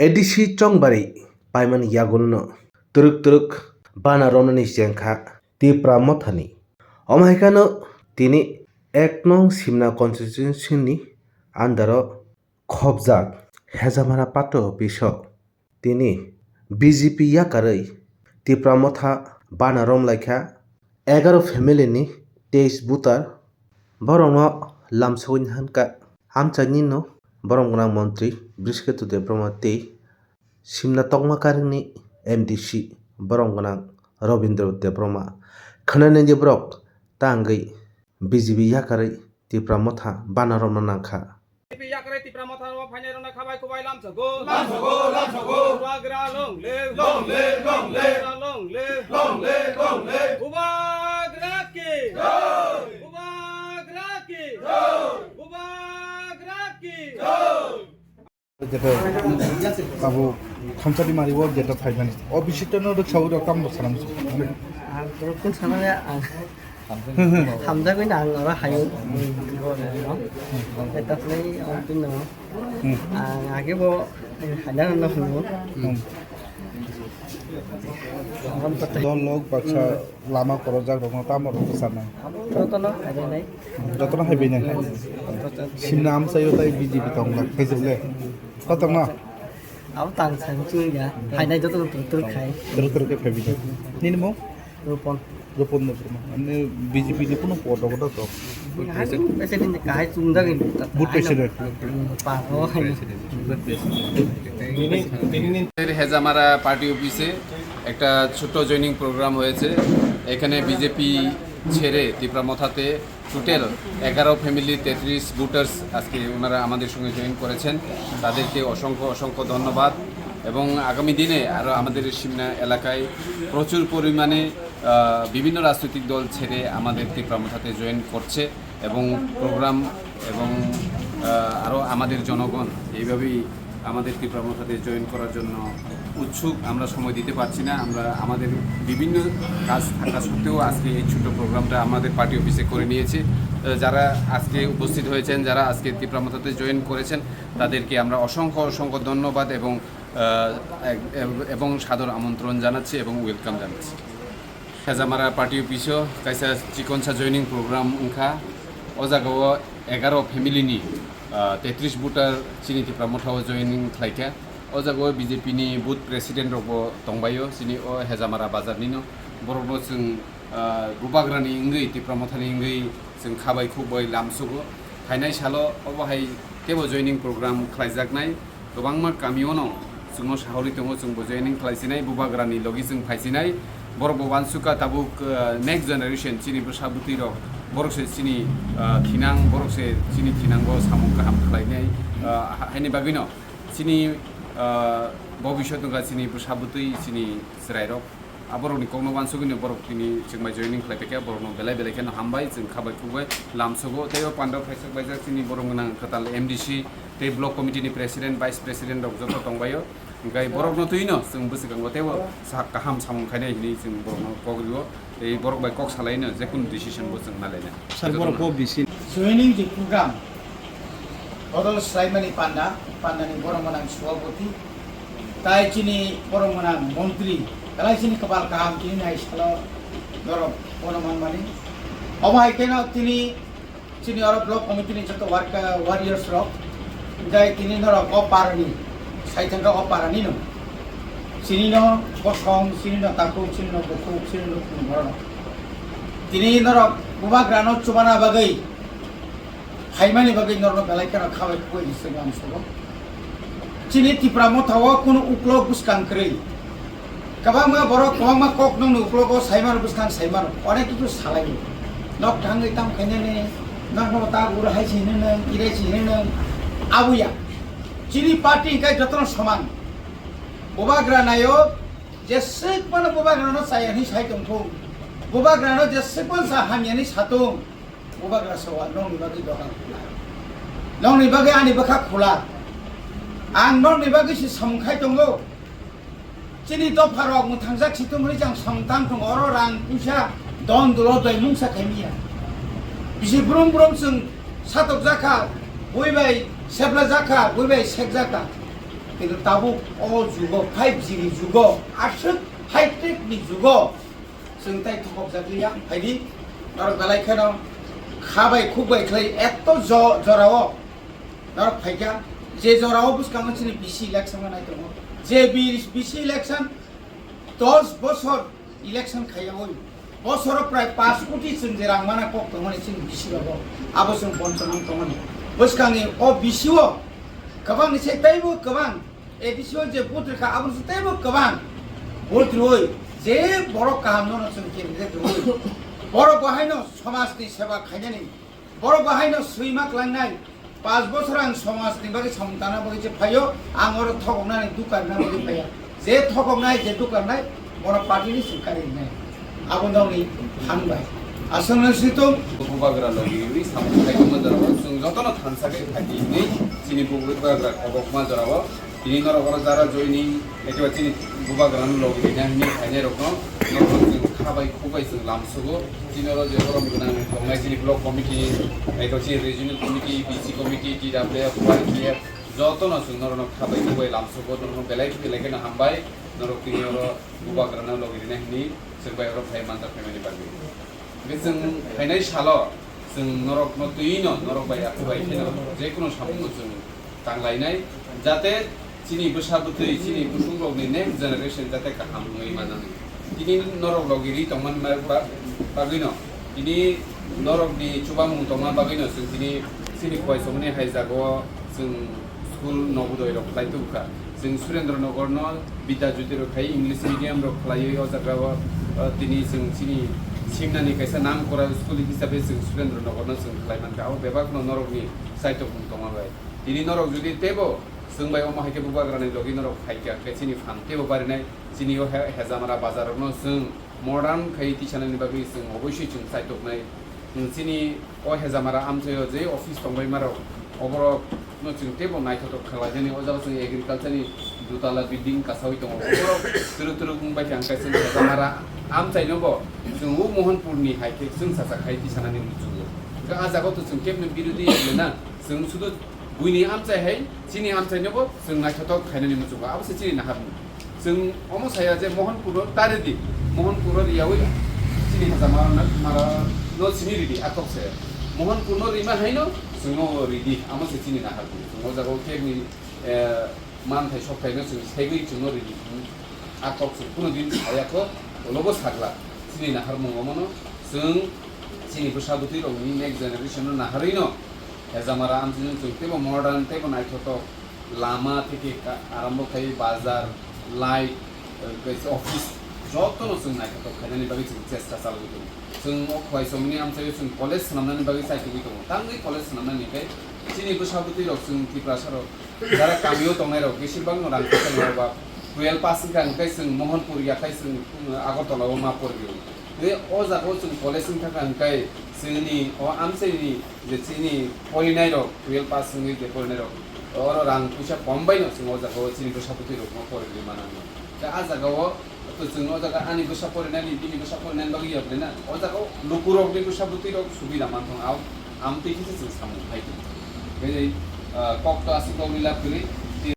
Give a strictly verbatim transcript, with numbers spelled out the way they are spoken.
A D C chongbari paimani yagulono twrwk twrwk bana romnani chengkha Tipra Mothani. Omo hai kheno tini ek nong Simna constituency ni under o khobjak Hejamara party office o tini B J P yakarwi Tipra Motha bana romlaikha egaroh family ni teis voter. Borokno lamsogwi hwnkha amchaini no borom gwnang montri Brisketu Debbarma tei Simna Tokma Karingni M D C borom gwnang Robindra Debbarma khwnanani borok tangwi B J P yakarwi Tipra Motha bana romna nangkha. B J P yakarwi Tipra Motha no phainai rokno khabai kubai lamsogo. Lamsogo, lamsogo. Bubagra long live. Long live, long live. Bubagra long live. Long live, long live. Bubagra ki. Jai. Bubagra ki. Jai. Bubagra ki. Jai. Jeta abo thamsadi mari o jeta phaimani. O bisitto no rwksawi rok tamo sanam. Ang to kun sananya ang. Hamjagwi na ang oro hayo. Eta play on tin no. Hmm. Ang age bo haina no no. Hmm. Dol lok baksa lama korojak rokno tamo rok bwcharnai. Jotono haibainai. Jotono haibainai. Simna amchaio tai B J P tongla khaijak le. Kotorno? Abo tang sang chwng ya. Hainai jotono twrwk twrwk khai. Twrwk twrwk khe phaibainai. Nini mung? Rupon. Rupon Debbarma. Ani B J P ni kuno pod rok da to. Ani president ni kahai chungjagwi. Board president. Hmm, pa ho hai. Hejamara party office-এ একটা ছোট্ট joining programme হয়েছে। এখানে বিজেপি ছেড়ে তিপ্রা মথাতে টোটাল এগারো ফ্যামিলি, তেত্রিশ ভোটার্স আজকে ওনারা আমাদের সঙ্গে জয়েন করেছেন। তাদেরকে অসংখ্য অসংখ্য ধন্যবাদ। এবং আগামী দিনে আরও আমাদের সিমনা এলাকায় প্রচুর পরিমাণে, আহ, বিভিন্ন রাজনৈতিক দল ছেড়ে আমাদের তিপ্রা মথাতে জয়েন করছে এবং প্রোগ্রাম এবং, আহ, আরও আমাদের জনগণ এইভাবেই আমাদের তিপ্রা মথাতে জয়েন করার জন্য উৎসুক। আমরা সময় দিতে পারছি না, আমরা আমাদের বিভিন্ন কাজ থাকা সত্ত্বেও আজকে এই ছোট্ট প্রোগ্রামটা আমাদের পার্টি অফিসে করে নিয়েছি। আহ, যারা আজকে উপস্থিত হয়েছেন, যারা আজকে তিপ্রা মথাতে জয়েন করেছেন, তাদেরকে আমরা অসংখ্য অসংখ্য ধন্যবাদ এবং, আহ, এব-, এব-, এবং সাদর আমন্ত্রণ জানাচ্ছি এবং ওয়েলকাম জানাচ্ছি। Hejamara party office-o kaisa chikonsa joining program wngkha. O jagao egaroh family-ni, ah, tetris voter chini Tipra Mothao joining khlaikha. O jagao B J P-ni booth president-rokbo tongbaio, chini o Hejamara bazar-nino. Borokno chwng, ah, Bubagrani wngwi, Tipra Mothani wngwi chwng khabai khukbai lamsugo. Phainai salo obo hai teibo joining program khlaijaknai. Kwbangma kamio no chwngno sahorwi tongo, chwngbo joining khlaisinai, Bubagrani logi chwng phaisinai. Borokbo uansukha tabuk, uh, next generation chini bwsa bwtwi rok, borok se chini, uh, thinang, borok se chini thinango samung kaham khlainai, uh, ha-, haini bagwino chini, uh, bobiswt wngkha chini bwsa bwtwi, chini chwrairok. Aborokni kokno uansugwino borok tini chwngbai joining khlaipaikha, borokno belai belai kheno hambai, chwng khabai khukbai lamsogo. Tei o pandao phaisok baijak chini borom gwnang kwtal M D C tei block committee ni president, vice president rok joto tongbaio. Hwnkhe borokno twino chwng bwswkango teibo sak kaham samung khainai hinwi chwng borokno kok rio. Tei borok bai kok salaino jekunu decision bo chwng nalainai. Sir, borok bo bisi. Joining je program. Bodol swlaimani panda, pandani borom gwnang subhapoti, tai chini borom gwnang montri, belai chini kwpal kaham chini nai salo norok bono manmani. Omo hai kheno tini chini oro block committee ni joto worker, warriors rok, jai tini norok o parani, sai thangka o parani no. Chini no bosong, chini no takhuk, chini no bukhuk, chini no khum borok. Tini norok Bubagra no chubana bagwi phaimani bagwi norokno belai kheno khabai khugwi ni swnglam sugo. Chini Tipra Mothao kunu uklok bwskang kwrwi. Kwbangma borok, kwbangma kok nokni uklogo saimano, bwskang saimano, onek kichu salaio. Nok thangwi tam khainani, nokno ta uro hai si hinwi nang, irai si hinwi nang, abuya. Chini party hwnkhe jotono soman. Bubagra naio, jeswk phano Bubagrano chaya hinwi sai tongthung. Bubagrano jeswk phano sa hamya hinwi satung. Bubagra sowa nokni bagwi dogan khula. Nokni bagwi ani bwkha khula. Ang nokni bagwi se samung khai tongo. Chini dopha rok mwthangjak situng hwnwi chang samung tang tongo. Oro rang puisa don dolo doi mungsa khaimiya. Bisi brum brum chwng satok jakha, bui bai sepla jakha, bui bai sek jakha. Tabuk o jugo, five G ni jugo, aswk high tech ni jugo, chwng tai thokokjak liya. Phaidi, norok belai kheno kha bai khuk bai khlai etto jo-, jorao norok phaikha, je jorao bwskango chini B C election nai tongo, je B-, B C election dos bosor election khaiyaui, bosoro prai paanch koti chwng je rang mana kok tongmani chini B C rogo, abo chwng bonchonang tongmani. Bwskangni o B C o kwbangni se teibo kwbang, A D C o je vote rwkha, abo se teibo kwbang vote rwui, je borok kaham nono chwng candidate rwui, borok bo haino somajni seba khainani, borok bo haino swima klangnai. Paanch bosor ang somajni bagwi samung tangna bagwi je phaio, ang oro thokoknani dukarna bagwi phaiya. Je thokoknai, je dukarnai, bono party ni swkari rinai. Abo nokni phan bai. Aswkno situng. Bubagra logi ri samung khai tongma jorao, chwng jotono thansa khe phaidi hinwi chini bubagra khobokma jorao. Tini norok oro jara joining, ekiba chini bubagrano logi rina hinwi phainairokno, norokno chwng kha bai khuk bai chwng lamsugo. Tini oro je borom gwnang tongnai chini block committee, eko chini regional committee, B C committee, T W F, Y T F, jotono chwng norokno kha bai khuk bai lamsugo, norokno belai belai kheno hambai, norok tini oro bubagrano logi rina hinwi chwng bai oro phai manjak phaimani bagwi. Hwnkhe chwng phainai salo chwng norokno twiwi no, norok bai aku bai kheno jekunu samungno chwng tanglainai, jate chini bwsa bwtwi, chini bwswk rokni next generation jate kaham wngwi manani. Tini norok logi ri tongmani ba-, ba-, bagwino, tini norokni chubamung tongma bagwino chwng tini chini khwai somani hai jagao chwng school Nobodoy rok khlai tubukha. Chwng Surendra Nagar no Bidya Jyoti rok khai English medium rok khlaiwi o jaga o, o, tini chwng chini simnani kaisa nam kora school hisabe chwng Surendra Nagar no chwng khlai mankha. Abo bebak no norok ni saitok mung tongma bai. Tini norok jodi tebo chwng bai omo hai khe bubagra ni logi norok phai kha khe chini phan tebo barinai chini o he-, Hejamara bazar rok no chwng modern khai tisanani bagwi chwng oboisoi chwng saitok nai. Chini o Hejamara amchaio je office tongbaima rok, oborok no chwng teibo naithotok khlainani. O jaga chwng agriculture ni dutala building kasawi tongo. Oborok twrwk twrwk wng bai khe ang kaisa Hejamara amchaino bo chwng o Mohanpur ni hai khe chwng sacha khai tisanani muchungo. Hwnkhe a jaga o to chwng kebni birodhi ya na, chwng sudu buini amchai hai chini amchaino bo chwng naithotok khainani muchungo. Abo se chini naharmung. Chwng omo saya je Mohanpur no ta ridi, Mohanpur no riyawi chini Hejamara no simi ridi, a kok se. Mohanpur no rima haino chwng no ridi, amo se chini naharmung. Chwng o jaga o kebni, eh, manthai sokthai no chwng segwi chwng no ridi. A kok chwng kuno din saya kho, ulo bo sagla. Chini naharmung omo no chwng chini bwsa bwtwi rok ni next generation no naharwi no Hejamara amchaino chwng teibo modern, teibo naithotok, lama theke ka-, arambo khai bazar, light, eh, kaisa office, jotono chwng naithotok khainani bagwi chwng chesta chalogwi tongo. Chwng o khwai somni amchaio chwng college swnamnani bagwi chaitugwi tongo. Tamni college swnamnani khe chini bwsa bwtwi rok chwng Tiprasa rok jara kamio tongnai rok besir bangno rang kwchang rok ba twelve pass wngkha hwnkhe chwng Mohanpur yakhai chwng, eh, Agartala o ma porigwi. Tei o jaga o chwng college wngkha hwnkhe chini o amchaini je chini porinai rok, twelve pass wngwi je porinai rok, oro rang puisa kom bai no chwng o jaga o chini bwsa bwtwi rok no porigwi manango. Tei a jaga o to chwng o jaga ani bwsa porinani, bini bwsa porinani bagwi ya bwlai na, o jaga o luku rok ni bwsa bwtwi rok subida man thang, am twi khe chwng samung hai tong. Tei, ah, kok to aswk rok ni lab kwrwi,